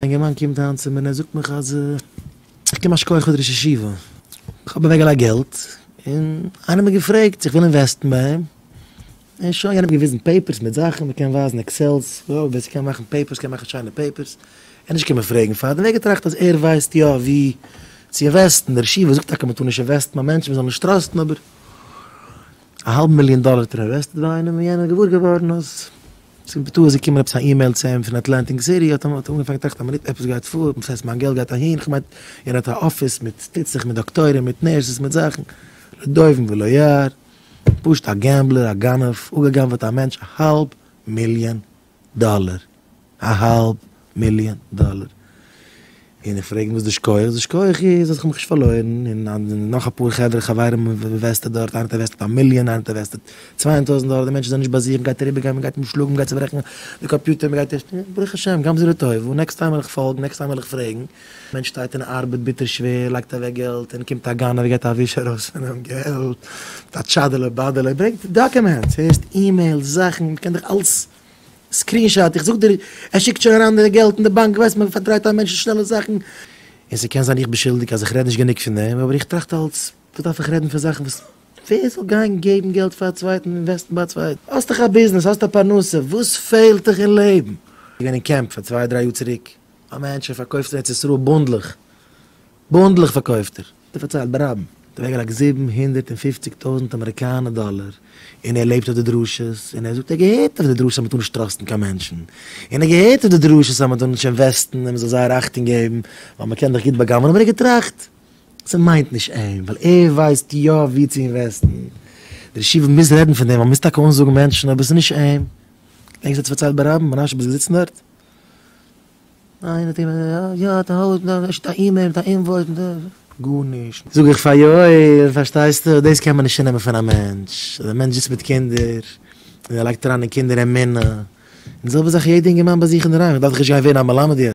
אינגערמאן קומט היינט צו מיר און ער זאגט מיך אז איך קום א שכוח פאר די ראש ישיבה, איך האב אוועקגעלייגט געלט, און איינער האט מיר געפרעגט צו איך וויל invest ן ביי אים, און שוין, יענער האט געוויזן papers מיט זאכן, מען קען ווייזן Excels, ווער ס'קען מאכן papers קען מאכן שיינע papers, ער איז נישט געקומען פרעגן פאר דעם, ער האט געטראכט אז ער ווייסט יא ווי צו invest ן, דער ראש ישיבה זאגט טאקע מען טאר נישט invest ן ביי מענטשן, מען זאל נישט trust ן, אבער א האלב מיליאן דאלער האט ער invested ביי איינעם, און יענער איז געוואר געווארן אז ס'איז בטעות געקומען עפעס א אימעיל צו אים פון אטלענטיק סיטי, האט ער אנגעפאנגען טראכטן א מינוט עפעס גייט פאר, וואס הייסט מיין געלט גייט אהין, כ'מיין יענער האט א אפיס מיט טוט זיך מיט דאקטוירים מיט nurses מיט זאכן, לא דובים ולא יער, פשוט א gambler א גנב, אפגע'גנב'עט א מענטש א האלב מיליאן דאלער, א האלב מיליאן דאלער. און איך פרעג אים וואס די שכוח, די שכוח איז אז איך האב מיך נישט פארלוירן, און נאך אפאר חברה חברים האבן invested דארט, איינער האט invested א מיליאן, איינער האט invested 200 טויזנט דאלער, די מענטשן זענען נישט ביי זיך, מען גייט אריבערגיין, מען גייט אים שלאגן, מען גייט צוברעכן די קאמפיוטער, מען גייט, ברוך השם, גם זו לטובה, next time וועל איך פאלגן, next time וועל איך פרעגן. מענטש שטייט און ארבעט ביטער שווער, לייגט אוועק געלט, און קומט א גנב, געבט א וויש ארויס פונעם געלט, מיט א טשאדעלע באדעלע, ברענגט documents, הערסט emails, זאכן, מען קען דאך אלס screenshot, איך זאג דיר, ער שיקט שוין אריין די געלט אין די באנק, ווייסט מען פארדרייט א מענטש שנעלע זאכן, און ס'קען זיין איך בין שולדיג אז איך רעד נישט גענוג פון דעם, אבער איך טראכט אלץ, וואס דארף איך רעדן פון זאכן וואס, ווער זאל גיין געבן געלט פאר א צווייטן, invest ן ביי א צווייטן, האסט דאך א ביזנעס, האסט א פרנסה, וואס פעלט דיך אין לעבן? געווען אין קעמפ פאר צוויי דריי יאר צוריק, א מענטש ער פארקויפט אין ארץ ישראל בונדלעך, בונדלעך פארקויפט ער. ער פארציילט ברבים, האט אוועקגעלייגט 750 טויזנט אמעריקאנע דאלער, און ער לעבט אויף די דרשות, און ער זאגט ער געהערט אויף די דרשות אז מען טאר נישט trust ן קיין מענטשן, און ער געהערט אויף די דרשות אז מען טאר נישט invest ן און מען זאל זייער אכטונג געבן, ווייל מען קען דיך גוט בא'גנב'ענען, אבער ער האט געטראכט, ס'מיינט נישט אים, ווייל ער ווייסט יא ווי צו invest ן. דער ישיבה מוז רעדן פון דעם, ווייל מ'מוז טאקע אנזאגן מענטשן, אבער ס'איז נישט אים. געדענקסט ער האט עס פארציילט ברבים, מנשה ביסט געזיצן דארט? ניין האט אים יא האט א הויז מיט א שטא אימעיל מיט א invoice מיט א גארנישט. זאג איך פאר יואל, פארשטייסטו, דאס קען מען נישט צונעמען פון א מענטש, אז א מענטש זיצט מיט קינדער, און ער לייגט אריין אין קינדער אמונה, און די זעלבע זאך יעדע אינגערמאן ביי זיך אינדערהיים, איך דארף דאך נישט גיין ווערן א מלמד יעצט.